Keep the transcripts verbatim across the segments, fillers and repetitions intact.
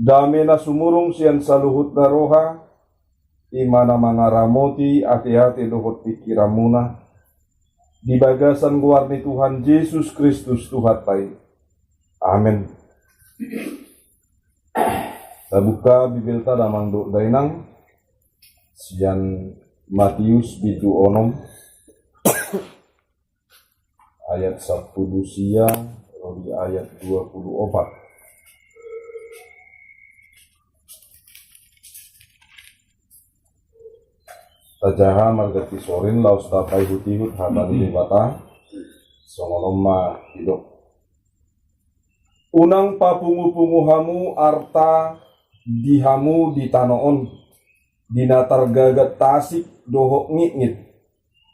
Dame na sumurung sian saluhut na roha, i ma na mangaramoti ateate dohot pingkiranmuna, di bagasan goar ni Tuhan Jesus Kristus Tuhanta i. Amen. Tabuka Bibelta damang dohot dainang, sian Matius bindu onom, ayat sampulu sia ro di ayat dua pulu opat. Tajaha marganti sorin laos tapaihut-ihut hata ni Debata. Songon on ma didok: Unang papungu-pungu hamu arta di hamu di tano on, di na targagat tasik dohot ngitngit,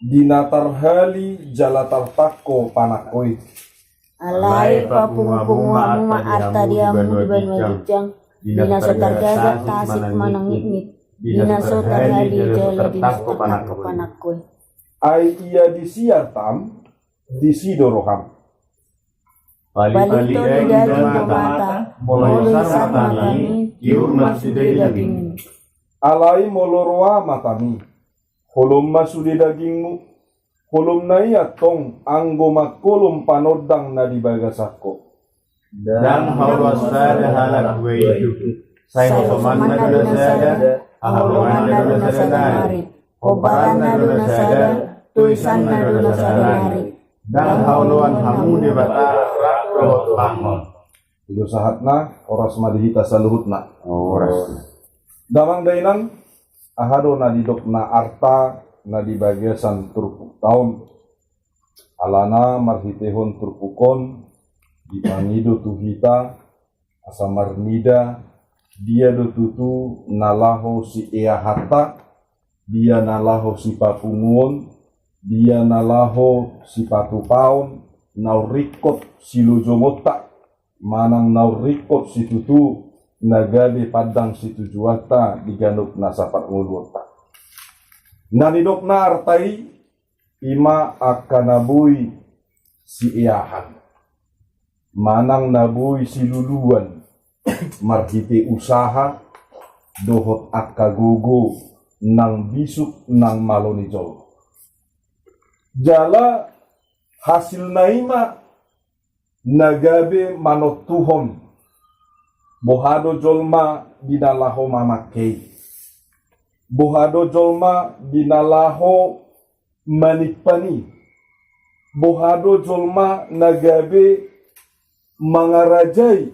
di na tarhali jala tartangko panangko i. Alai papungu-pungu hamu ma arta di hamu di banua ginjang, di na so targagat tasik manang ngitngit, di na so tarhali jala di na so tartangko panangko i. Ai ia disi artam, disi do roham. Pali-pali daging do mata, molo isar matami, tiur ma sude dagingmi. Alai molo roa matami, holom ma sude dagingmu. Holomna i antong anggo mangholom panondang na di bagasan ho. Ndang haoloan sada halak buei i tutu. Sai hosomanna do na sada, haholomonna do na sada nari, hombaranna do na sada, toisanna do na sada nari. Ndang haoloan hamu Debata rap dohot Tuhan on. I do sahatna. Horas ma di hita saluhutna. Horas. Damang dainang, aha do na nidokna arta na di bagasan turpukta on? Alana marhitehon turpuk on, dipangido tu hita asa marnida, dia do tutu na laho sieahanta, dia na laho sipapunguon, dia na laho sipatupaon, naung ringkot silojongonta, manang naung ringkot situtu na gabe pandang situjuonta di ganup nasa parngoluonta. Na nidokna arta i, i ma angka na boi sieahan, manang na boi siluluan, marhite usaha, dohot angka gogo nang bisuk nang malo ni jolma. Jala hasilna i ma na gabe manontuhon, boha do jolma di na laho mamangke i, boha do jolma di na laho manimpan i, boha do jolma na gabe mangarajai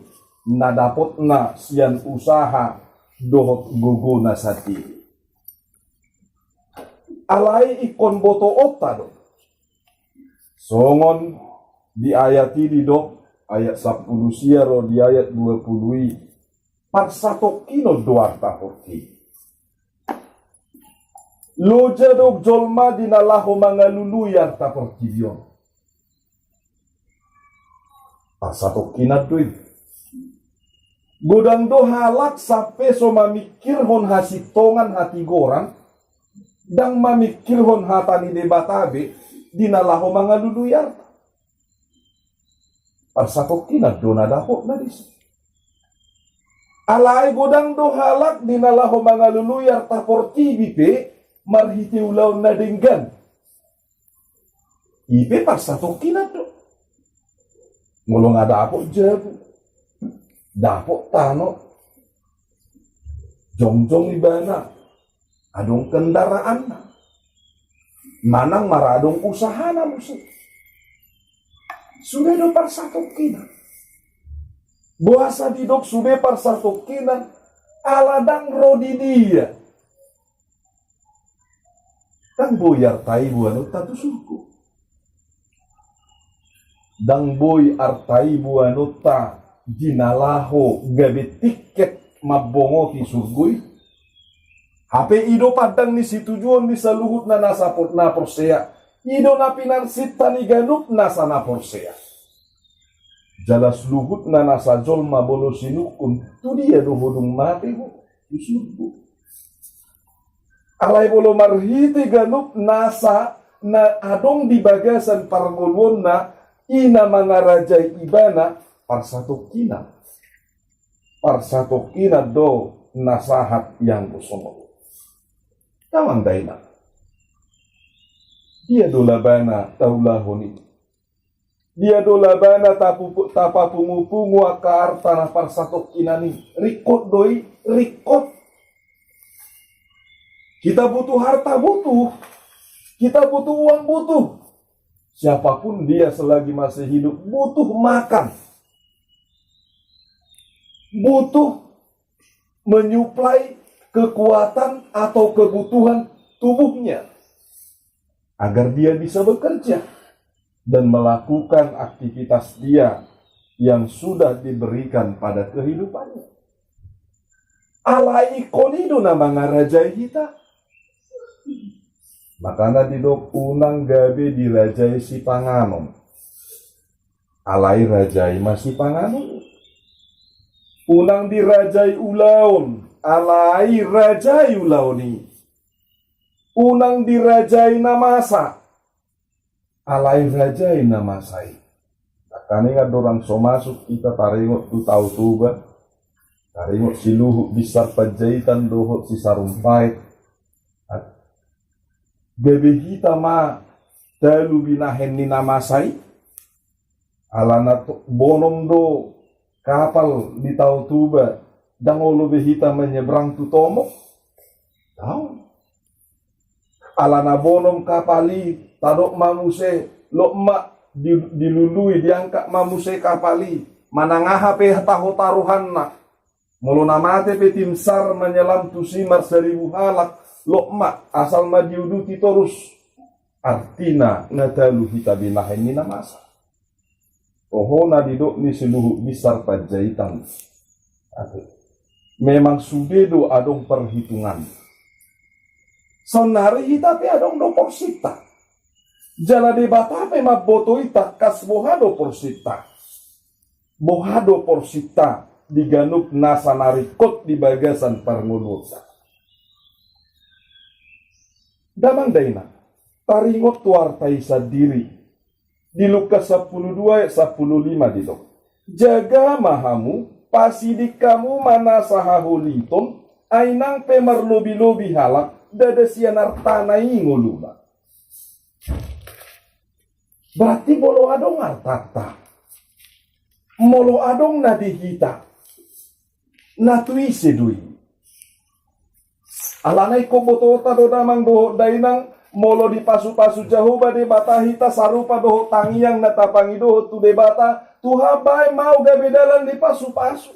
na dapotna sian usaha dohot gogona sandiri. Alai ingkon botoonta do. Songon di ayat i didok, ayat sampulu sia ro di ayat dua pulu i, parsatongkinon do arta portibi. Loja do jolma di na laho mangalului arta portibi on. Parsatongkinan do i. Godang do halak sampe so mamingkirhon hasintongan hatigoran, ndang mamingkirhon hata ni Debata be di na laho mangalului arta. Parsatongkinan do na dapotna disi. Alai godang do halak di na laho mangalului arta portibi pe marhite ulaon na denggan. I pe parsatongkinan do. Molo nga dapot jabu, dapot tano, jongjong ibana, adong kendaraanna, manang maradong usahana muse. Sude do parsatongkinan. Boasa didok sude parsatongkinan? Ala ndang ro di dia. Ndang boi arta i boanonta tu surgo. Ndang boi arta i boanonta di na laho gabe tiket mambongoti surgo i. Hape i do pandang ni situjuon ni saluhutna nasa por-, na porsea. I do na pinarsinta ni ganup nasa na porsea. Jala saluhutna nasa jolma molo sinungkun, tu dia do ho dung mate ho? Tu surgo. Alai molo marhite ganup nasa na adong di bagasan parngoluonna, i na mangarajai ibana, parsatongkinan. parsatongkinan do na sahat ianggo songon on. Damang dainang, dia do labana taulahon i? Dia do labana tapu-, tapapungupungu angka arta na parsatongkinan i? Ringkot do i? Ringkot. Kita butuh harta, butuh. Kita butuh uang, butuh. Siapapun dia selagi masih hidup butuh makan, butuh menyuplai kekuatan atau kebutuhan tubuhnya agar dia bisa bekerja dan melakukan aktivitas dia yang sudah diberikan pada kehidupannya. Alai ingkon i do na mangarajai hita. Makana didok, unang gabe dirajai sipanganon, alai rajai ma sipanganon. Unang dirajai ulaon, alai rajai ulaon i. Unang dirajai na masa, alai rajai na masa i. Angka ningan dorang so masuk hita taringot tu Tao Toba, taringot si Luhut Binsar Panjaitan dohot si Sarumpait. Gabe hita ma talu binahen ni na masa i? Alana to-, bonom do kapal di Tao Toba, ndang olo be hita menyeberang tu tomok? Daong. Alana bonom kapal i, tadok ma muse, lok ma di-, dilului, diangkat ma muse kapal i. Manang aha pe taho taruhanna, molo na mate pe tim sar manyelam tusi marsaribu halak, lok ma, asal ma diuduti torus. Artina na talu hita binahen ni na masa. Toho na didok ni si Luhut Binsar Panjaitan. Ate. Memang sude do adong perhitungan. Saonnari hita pe adong do porsinta. Jala Debata pe mambotoi tangkas boha do porsinta. Boha do porsinta di ganup nasa na ringkot di bagasan parngoluonta. Damang dainang, taringot tu arta i sandiri. Di Lukas sampulu dua ayat sampulu lima didok, jaga ma hamu, pasidik hamu ma nasa haholiton, ai nang pe marlobilobi halak, ndada sian artana i ngoluna. Berarti molo adong artanta, molo adong na di hita, na tu ise do i? Alana ingkon botoonta do damang dohot dainang, molo dipasupasu Jahowa Debata hita sarupa dohot tangiang na tapangidohon tu Debata, Tuhan, bahen ma au gabe dalan ni pasupasu.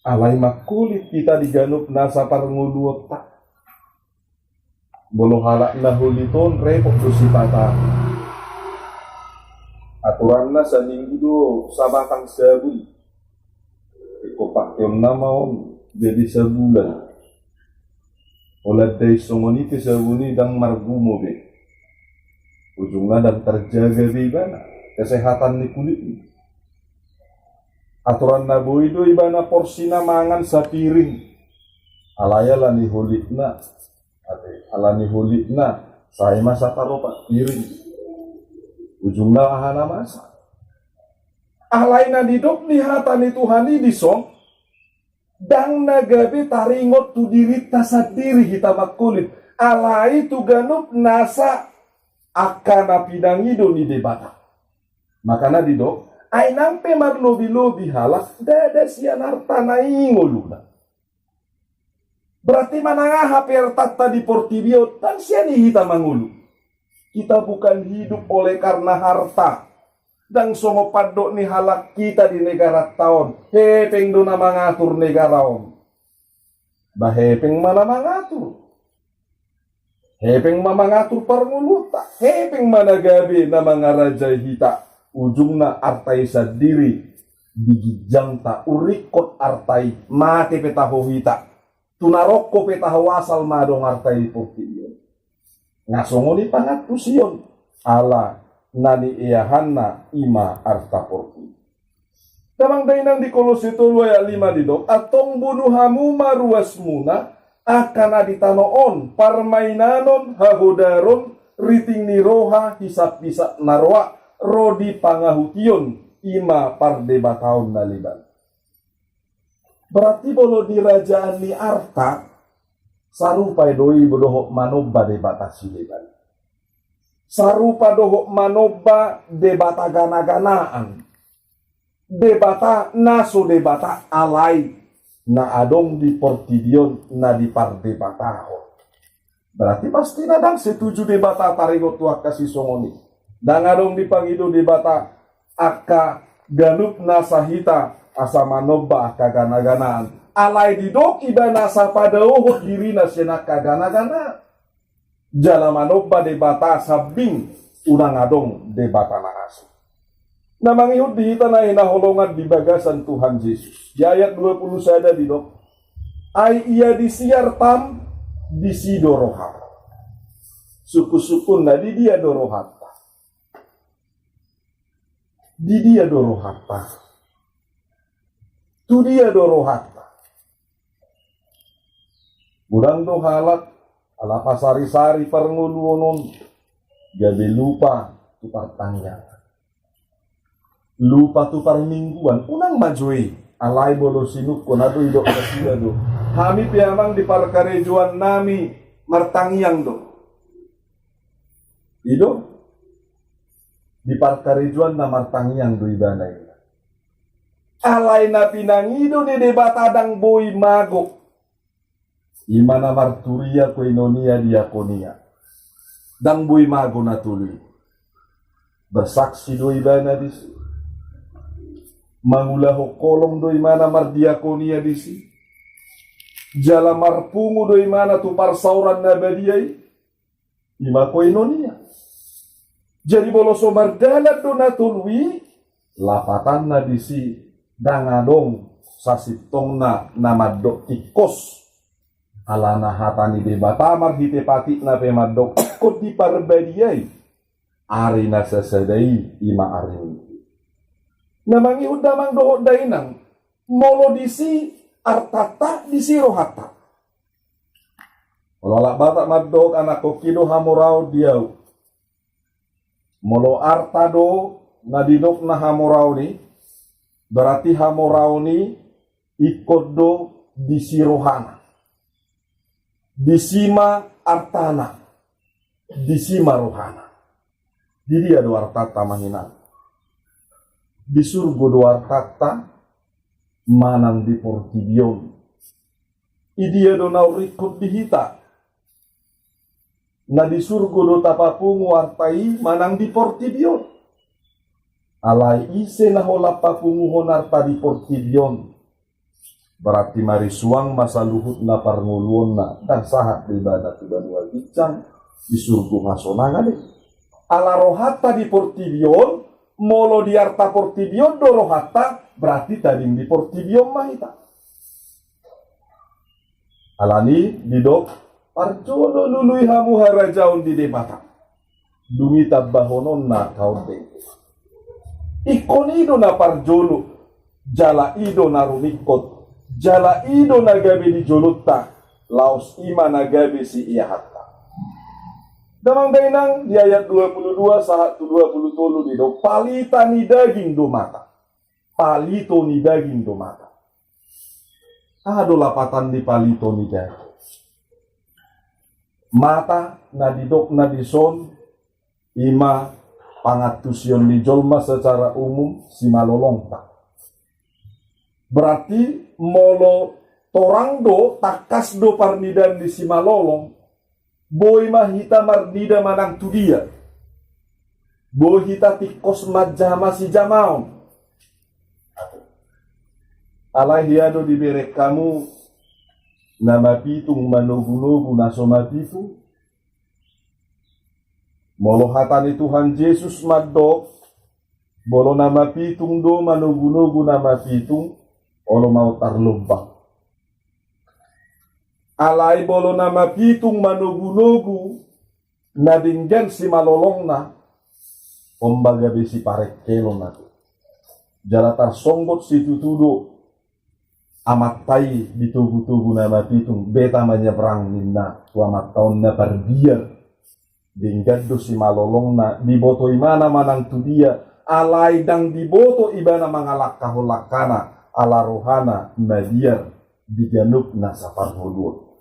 Alai mangkolit hita di ganup nasa parngoluonta. Molo halak na holit on repot do sipata. Aturanna saminggu do sabatang sabun. Ingkon pakeonna ma on gabe sabulan. Molo ndang songon i pe sabun i ndang margumo be. Ujungna ndang tarjaga be ibana kesehatan ni kulitna. Aturan na boi do ibana porsina mangan sapiring. Alai ala ni holitna, ate, ala ni holitna, sai ma saparopat piring. Ujungna aha na masa? Alai na nidok ni hata ni Tuhan i dison, ndang na gabe taringot tu dirinta sandiri hita mangkolit, alai tu ganup nasa angka na pinangido ni Debata. Makana didok, ai nang pe marlobilobi halak, ndada sian artana i ngoluna. Berarti manang aha pe artanta di portibi on, ndang sian i hita mangolu. Kita bukan hidup oleh karena harta. Ndang songon pandok ni halak hita di negaranta on, hepeng do na mangatur negara on. Ba hepeng ma na mangatur. Hepeng ma mangatur parngoluonta, hepeng ma na gabe na mangarajai hita. Ujungna arta i sandiri di ginjangta, ringkot arta i, mate pe taho hita. Tu na rongko pe taho, asal ma adong arta i portibi on. Nga songon i pangantusion ala na nieahanna i ma arta portibi. Damang dainang, di Kolose tolu ayat lima didok, antong bunu hamu ma ruasmuna, angka na di tano on, parmainanon, hahodaron, riting ni roha, hisaphisap na roa, ro di pangahution, i ma pardebataon na leban. Berarti molo di rajaan ni arta, sarupa do i dohot manomba debata sileban. Sarupa dohot manomba debata ganaganaan. Debata na so debata alai na adong di portibi on na dipardebatahon. Berarti pasti na ndang setuju Debata taringot tu angka sisongon i. Ndang adong dipangido Debata angka ganup nasa hita asa manomba angka ganaganaan. Alai didok ibana asa padaohon dirina sian angka ganaganaan. Jala manomba debata sambing unang adong debata na asing. Na mangihut di hita na hinaholongan di bagasan Tuhan Jesus. Di ayat dua puluh sada didok, ai ia disi artam, disi do roham. Sungkun-sungkunna, di dia do rohanta? Di dia do rohanta? Tu dia do rohanta? Godang do halak, ala pasari-sari parngoluon on, gabe lupa tu partangiangan. Lupa tu parmingguan, unang ma jo i, alai molo sinungkun, adong didok nasida do. Hami pe amang di parkarejoannami martangiang do. I do, di parkarejoanna martangiang do ibana i. Alai na pinangido ni Debata ndang boi mago. Ima na marturia koinonia diakonia. Ndang boi mago na tolu i. Bersaksi do ibana disi. Mangulahon holong do imana mardiakonia disi. Jala marpungu do imana tu parsaoran na badia i. Ima koinonia. Jadi molo so mardalan do na tolu i, lapatanna disi ndang adong sasintongna na mandok tingkos. Alana hata ni Debata marhite patikna pe mandok ingkon di parbadiai. Ari na sasada i ima ari Minggu. Na mangihut damang dohot dainang, molo disi artanta, disi rohanta. Molo halak Batak mandok, anakhonki do hamoraon di ahu. Molo arta do na didok na hamoraon i, berarti hamoraon i ingkon do disi rohana. Disi ma artana, disi ma rohana. Di dia do artanta, amang inang? Di surgo do artanta manang di portibi on? Di dia do na ringkot di hita? Na di surgo do tapapungu arta i manang di portibi on? Alai ise na holan papunguhon arta di portibi on, berarti marisuang ma saluhutna parngoluonna, ndang sahat do ibana tu banua ginjang, di surgo hasonangan i. Ala rohanta di portibi on, molo di arta portibi on do rohanta, berarti tading di portibi on ma hita. Alani didok, parjolo lului hamu harajaon ni Debata, dung i tambahononna angka ondeng. Ingkon i do na parjolo, jala i do na rumingkot, jala i do na gabe di jolonta, laos i ma na gabe siiahanta. Damang dainang, di ayat dua puluh dua sahat tu dua puluh tolu didok, palita ni daging do mata. Palito ni daging do mata. Aha do lapatan ni palito ni daging? Mata na didok na dison ima pangantusion ni jolma secara umum simalolongta. Berarti molo torang do, tangkas do parnidaan ni simalolong, boi ma hita marnida manang tu dia. Boi hita tingkos manjama sijamaon. Alai hea do dibereng hamu na mapitung manogunogu na so mapitung? Molo hata ni Tuhan Jesus mandok, molo na mapitung do manogunogu na mapitung, olo ma tarlombang. Alai molo na mapitung manogunogu na denggan simalolongna, on ma gabe siparengkelon ate. Jala tarsonggot situtu do amanta i di togutogu na mapitung, beta menyeberang ninna tu amanta on na parbiar. Denggan do simalolongna, diboto ibana manang tu dia, alai ndang diboto ibana mangalangkahon langkana, ala rohana mabiar di ganup nasa parngoluon.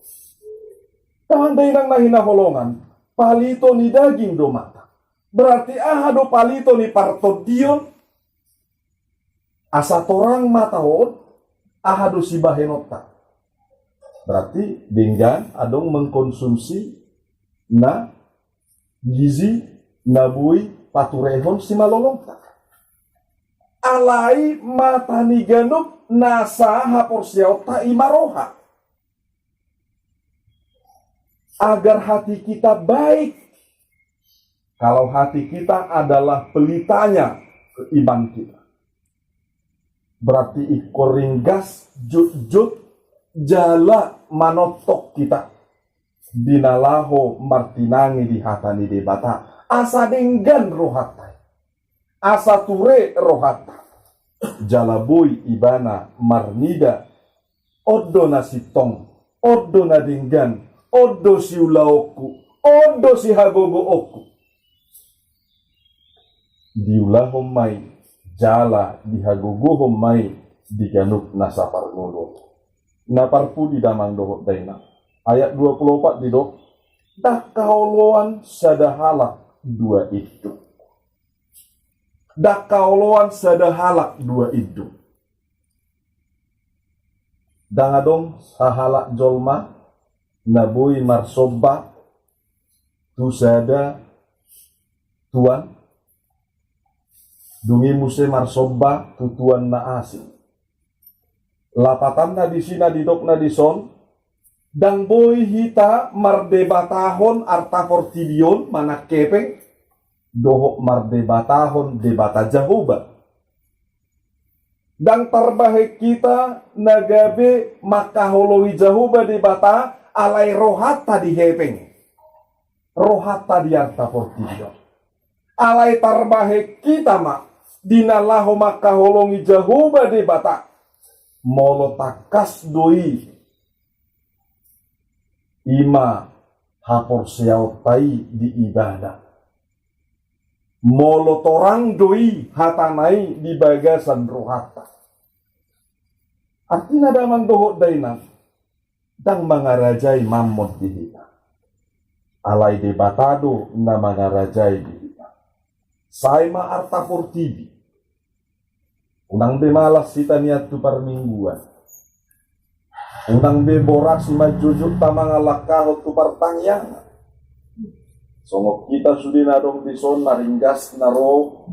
Tahan da inang na hinaholongan, palito ni daging do mata. Berarti aha do palito ni partondion? Asa torang mata on, aha do sibahenonta? Berarti denggan adong mengkonsumsi na gizi na boi paturehon simalolongta. Alai mata ni ganup nasa haporseaonta i ma roha. Agar hati kita baik. Kalau hati kita adalah pelitanya iman kita, berarti ingkon ringgas, jotjot, jala manontok kita di na laho martinangi di hata ni Debata, asa denggan rohanta, asa ture rohanta. Jala boi ibana marnida, on do na sintong, on do na denggan, on do siulaonku, on do sihagogoonku. Diulahon ma i, jala dihagogohon ma i di ganup nasa parngoluon. Na parpudi damang dohot dainang. Ayat dua puluh opat didok, ndang haoloan sada halak dua induk. Ndang haoloan sada halak dua induk. Ndang adong sahalak jolma na boi marsomba tu sada tuan, dung i muse marsomba tu tuan na asing. Lapatanna disi na didokna dison, ndang boi hita mardebatahon arta portibi on manang hepeng, dohot mardebatahon Debata Jahowa. Ndang tarbahen hita na gabe mangkaholongi Jahowa Debata alai rohanta di hepeng, rohanta di arta portibi on. Alai tarbahen hita ma di na laho mangkaholongi Jahowa Debata, molo tangkas do i, i ma haporseaonta i di Ibana. Molo torang do i hatana i di bagasan rohanta. Artina damang dohot dainang, ndang mangarajai mammon di hita. Alai Debata do na mangarajai di hita. Sai ma arta portibi. Unang be malas hita nian tu parmingguan. Unang be borat simanjujungta mangalangkahon tu partangiangan. Songon hita sude na adong dison na ringgas na ro,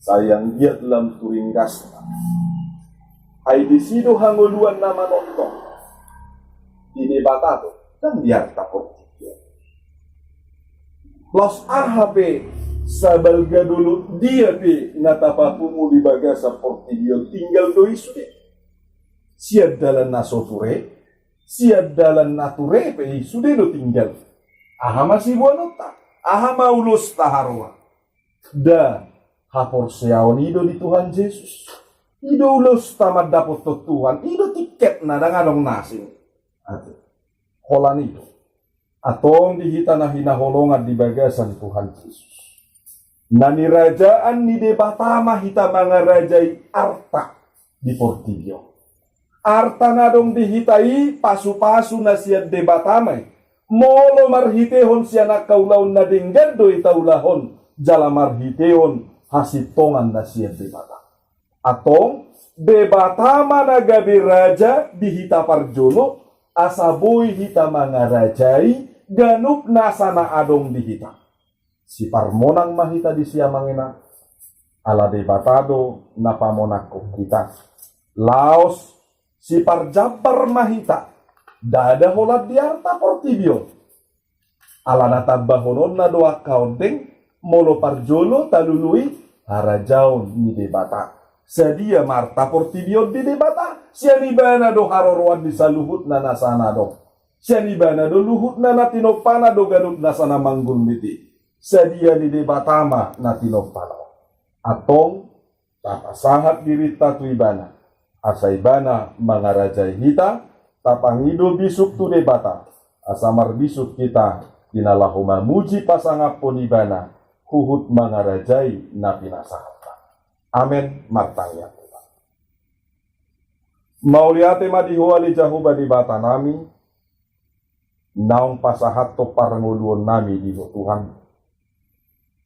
sai anggiat lam tu ringgasna. Ai disi do hangoluan na manongtong. Di Debata do, ndang di arta portibi on. Laos aha pe sabalga dolok dia pe na tapapungu di bagasan portibi on, tinggal do i sude. Sian dalan na so ture, sian dalan na ture pe i sude do tinggal. Aha ma siboanonta? Aha ma ulosta haroa? Nda, haporseaon i do di Tuhan Jesus. I do ulosta mandapothon Tuhan, i do tiketna, ndang adong na asing. Ate. Holan i do. Antong di hita na hinaholongan di bagasan Tuhan Jesus, na nirajaan ni Debata ma hita mangarajai arta di portibi on. Arta na adong di hita i pasupasu na sian Debata ma i. Molo marhitehon sian angka ulaon na denggan do i taulahon, jala marhitehon hasintongan na sian Debata. Antong, Debata ma na gabe raja di hita parjolo, asa boi hita mangarajai ganup nasa na adong di hita. Siparmonang ma hita disi, amang inang, ala Debata do na pamonangkon hita. Laos siparjambar ma hita, ndada holan di arta portibi on. Alana tambahononna do angka ondeng, molo parjolo talului harajaon ni Debata. Sadia ma arta portibi on di Debata? Sian Ibana do haroroan ni saluhutna nasa na adong. Sian Ibana do luhutna na tinompana do ganup nasa na manggulmit i. Sadia ni Debata ma na tinompana on. Antong, tapasahat dirinta tu Ibana, asa Ibana mangarajai hita, tapangido bisuk tu Debata, asa marbisuk hita di na laho mamuji pasangaphon Ibana, huhut mangarajai na pinasahatta. Amen. Martangiang hita. Mauliate ma di Ho ale Jahowa Debatanami, naung pasahathon parngoluonnami di Ho Tuhan.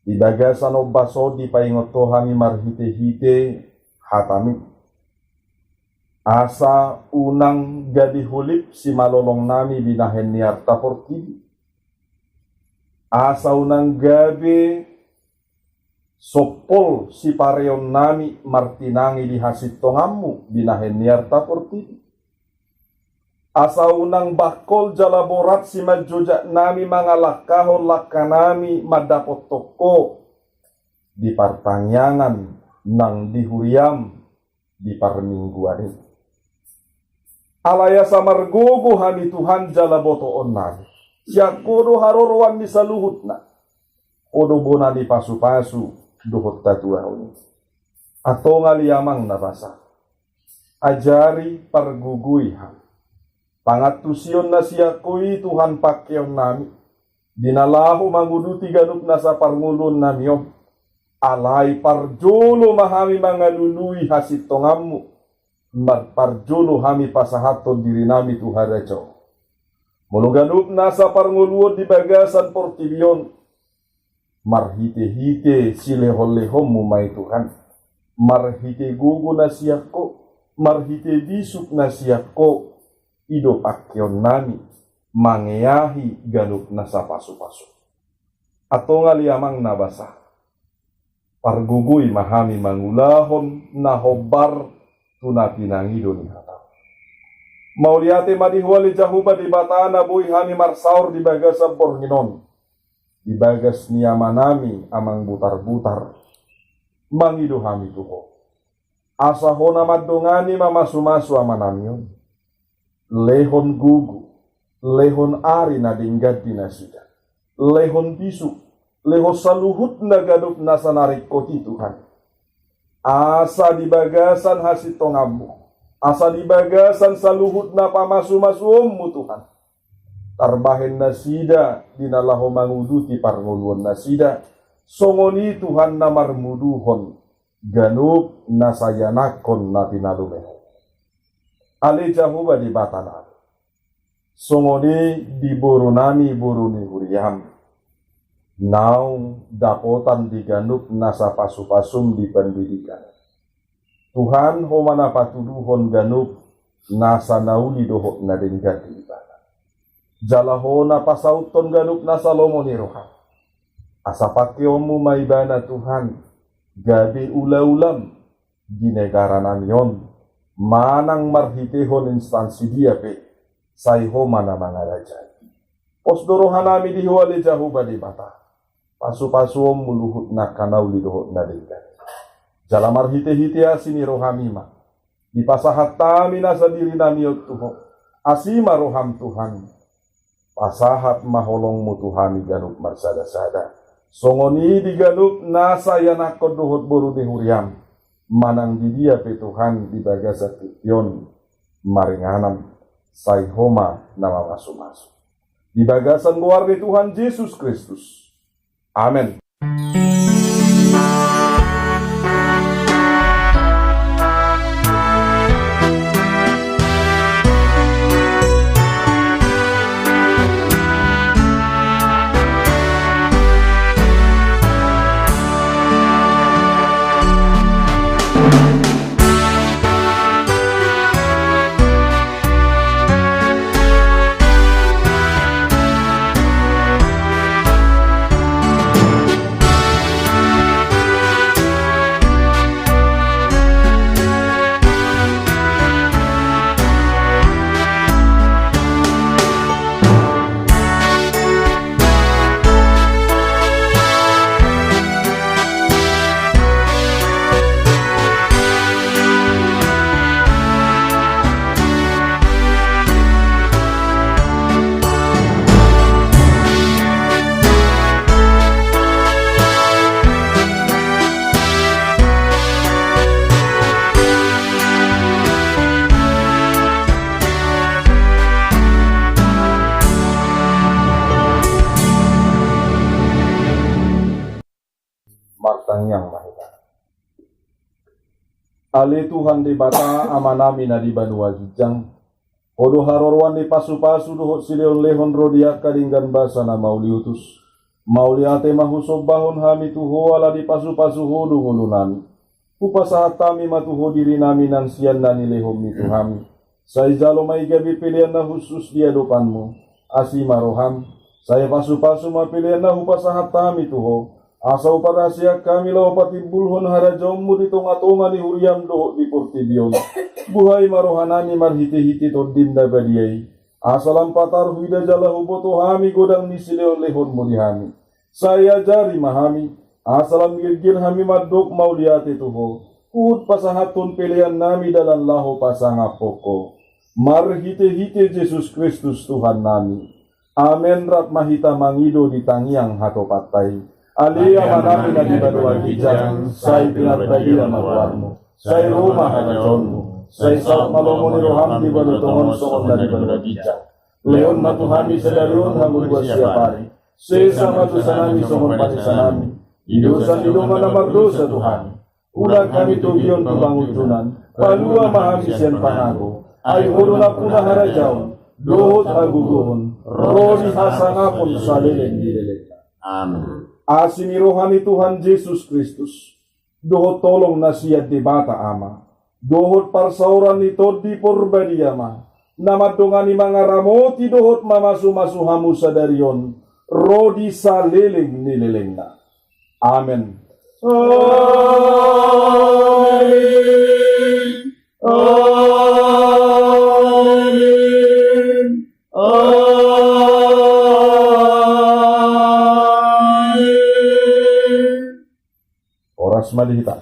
Di bagasan ombas on dipaingot Ho hami marhitehite hataMi. Asa unang gabe holip simalolongnami binahen ni arta portibi. Asa unang gabe sompol sipareonnami martinangi di hasintonganMu binahen ni arta portibi. Asa unang bangkol jala borat simanjojaknami mangalangkahon langkanami mandapothon Ho di partangiangan nang di huriaM di parmingguan i. Alai asa margogo hami Tuhan jala botoonnami. Sian Ho do haroroan ni saluhutna. Ho do bona ni pasupasu dohot hatuaon i. Antong ale Amang na basa, ajari, pargogoi hami. Pangantusion na sian Ho i Tuhan pangkeonnami, di na laho manguduti ganup nasa parngoluonnami on. Alai parjolo ma hami mangalului hasintonganMu, mar-, parjolo hami pasahathon dirinami tu harajaonMu. Molo ganup nasa parngoluon di bagasan portibi on, marhitehite silehonlehonMu ma i Tuhan, marhite gogo na sian Ho, marhite bisuk na sian Ho, i do pangkeonnami mangeahi ganup nasa pasupasu. Antong ale Amang na basa, pargogoi ma hami mangulahon na hombar tu na pinangido ni hataM. Mauliate ma di Ho ale Jahowa Debata na boi hami marsaor di bagasan borngin on, di bagas ni amanami Amang Butarbutar. Mangido hami tu Ho, asa Ho na mandongani mamasumasu amanami on. Lehon gogo, lehon ari na denggan di nasida, lehon bisuk, lehon saluhutna ganup nasa na ringkot i Tuhan. Asa di bagasan hasintonganMu, asa di bagasan saluhutna pamasumasuonMu Tuhan, tarbahen nasida di na laho manguduti parngoluonnasida, songon i Tuhan na marmuduhon ganup nasa ianakhon na pinalumehon. Ale Jahowa Debatanami, songon i di borunami boru ni huriaM, naung dapotan di ganup nasa pasupasuM di pendidikan. Tuhan, Ho ma na patuduhon ganup nasa na uli dohot na denggan di ibana. Jala Ho na pasauthon ganup nasa lomo ni rohaM. Asa pangkeonMu ma ibana Tuhan, gabe ulaulaM di negaranami on, manang marhitehon instansi dia pe, sai Ho ma na mangarajai. Pos do rohanami di Ho ale Jahowa Debata, pasupasuonMu luhut na angka na uli dohot na denggan. Jala marhitehite asi ni rohaMi ma dipasahat hami nasa dirinami on tu Ho. Asi ma rohaM Tuhan, pasahat ma holongMu tu hami ganup marsadasada. Songon i di ganup nasa ianakhon dohot boru ni huriaM, manang di dia pe Tuhan di bagasan tingki on maringanan, sai Ho ma na mamasumasu. Di bagasan goar ni Tuhan Jesus Kristus. Amen. Martangiang ma hita. Ale Tuhan Debata, Amanami na di banua ginjang, Ho do haroroan ni pasupasu dohot silehonlehon ro di angka denggan basa na mauliutus. Mauliate ma husombahon hami tu Ho ala dipasupasu Ho do ngolunami. Hupasahat hami ma tu Ho dirinami nang sian na nilehonMi tu hami. Sai jalo ma i gabe pelean na hushus di adopanMu. Asi ma rohaM. Sai pasupasu ma pelean na hupasahat hami tu Ho. Asa huparaseak hami laho patimbulhon harajaonMu di tongatonga ni huriaM dohot di portibi on. Buhai ma rohanami marhitehite TondiM na badia i. Asa lam patar huida jala huboto hami godang ni silehonlehonMu di hami. Sai ajari ma hami, asa lam girgir hami mandok mauliate tu Ho, huhut pasahathon peleannami dalan laho pasangaphon Ho. Marhitehite Jesus Kristus Tuhannami. Amen. Rap ma hita mangido di tangiang hatopanta i. Ale Amanami na di banua ginjang, sai pinarbadia ma goarMu. Sai ro ma harajaonMu. Sai saut ma lomo ni rohaM di banua tonga on songon na di banua ginjang. Lehon ma tu hami sadari on hangoluan siapari. Sesa ma dosanami songon panesanami di dosa ni dongan na mardosa tu hami. Unang hami togihon tu pangunjunan, palua ma hami sian pangago. Ai Ho do nampuna harajaon dohot hagogoon ro di hasangapon saleleng ni lelengna. Amen. Asi ni roha ni Tuhan Jesus Kristus, dohot holong na sian Debata Ama, dohot parsaoran ni Tondi Porbadia ma na mandongani, mangaramoti dohot mamasumasu hamu sadari on ro di saleleng ni lelengna. Amen. Amen. Amen. Amen. Horas ma di hita.